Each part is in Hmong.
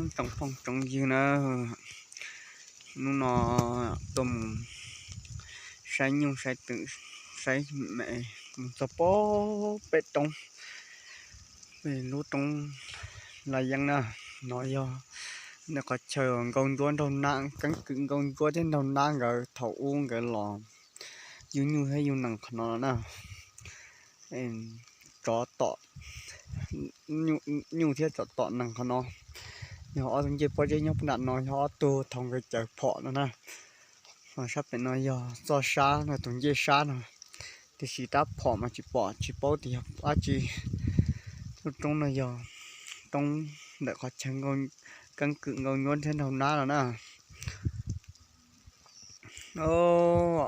Tsoom phooj tsoom ywg na, hnub no tuaj mus saib nyuj saib twm, saib me, mus txog pem peb roob, lub roob Laj Yeeb na. No yog ntawm qhov chaw Nkauj Ntsuab nraug nab, keeb kwm Nkauj Ntsuab thiab nraug nab nkawd thaum ub nkawd los yug nyuj thiab yug nees qhov no na. Tsov tom, nyuj thiab tsov tom nees qhov no. Yog ob tug ncej pob zeb nyob nram no, yog ob tug thaum nkawd caws phom no na. Ho sab pem no yog txoj sab no, tus ncej sab no, tiam sis rab phom mas tsis pom, tsis paub tias yog dab tsi. Lub roob no yog roob ntawm qhov chaw keeb kwm Nkauj Ntsuab thiab nraug nab no na. Zoo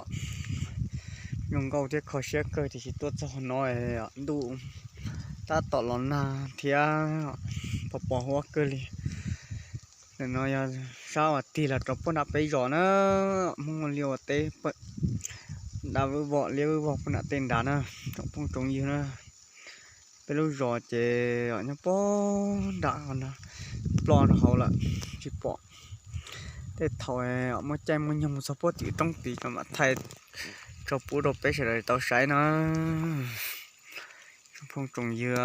nkauj thiab kho siab kawg, tiam sis tuaj txog no ntuj tab tom los nag thiab pos pos huab kawg li. Ntawm no yog sab uas tig los rau puag nram peb zos na, Hmoob ua liaj ua teb, da vwj vog liab vwj vog puag nram tej nrad na, tsoom phooj tsoom ywg na. Peb lub zos ces nyob puag nram no, ploj rau hauv lawm, tsis pom. Tej thaum muaj caij muaj nyoog mus txog puag tim roob tid no mam thaij tso pub rau peb sawv daws tau saib na. Tsoom phooj tsoom ywg,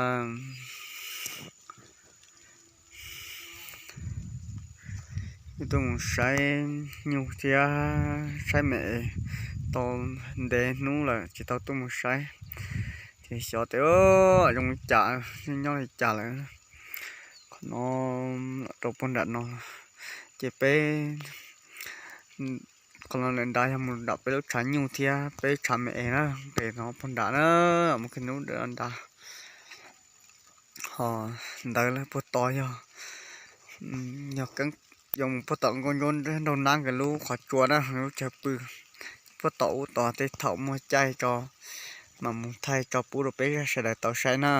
wb tuaj mus saib nyuj thiab saib me es tau ntev hnub lawm tsis tau tuaj mus saib, ces xyov tias zoo li cas, nyob li cas lawm. Qhov no rau puag nram no, ces peb qhov no lawm nrad yog mus nram peb lub tshav nyuj thiab peb tshav me es na, pem no puag nram na, mus kiag hnub nrad. Ho ntawd lawm puag tod yog, yog keeb, yog mus puag tom Nkauj Ntsuab nraug nab nkawd lub qhov tsua na, lub chaw pw. Puag tom ub tod tej thaum muaj caij tso mam mus thaij tso pub rau peb sawv daws tau saib na.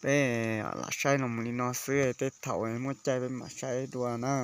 Peb lam saib los mus li no xwb, tej thaum muaj caij peb mam saib dua na.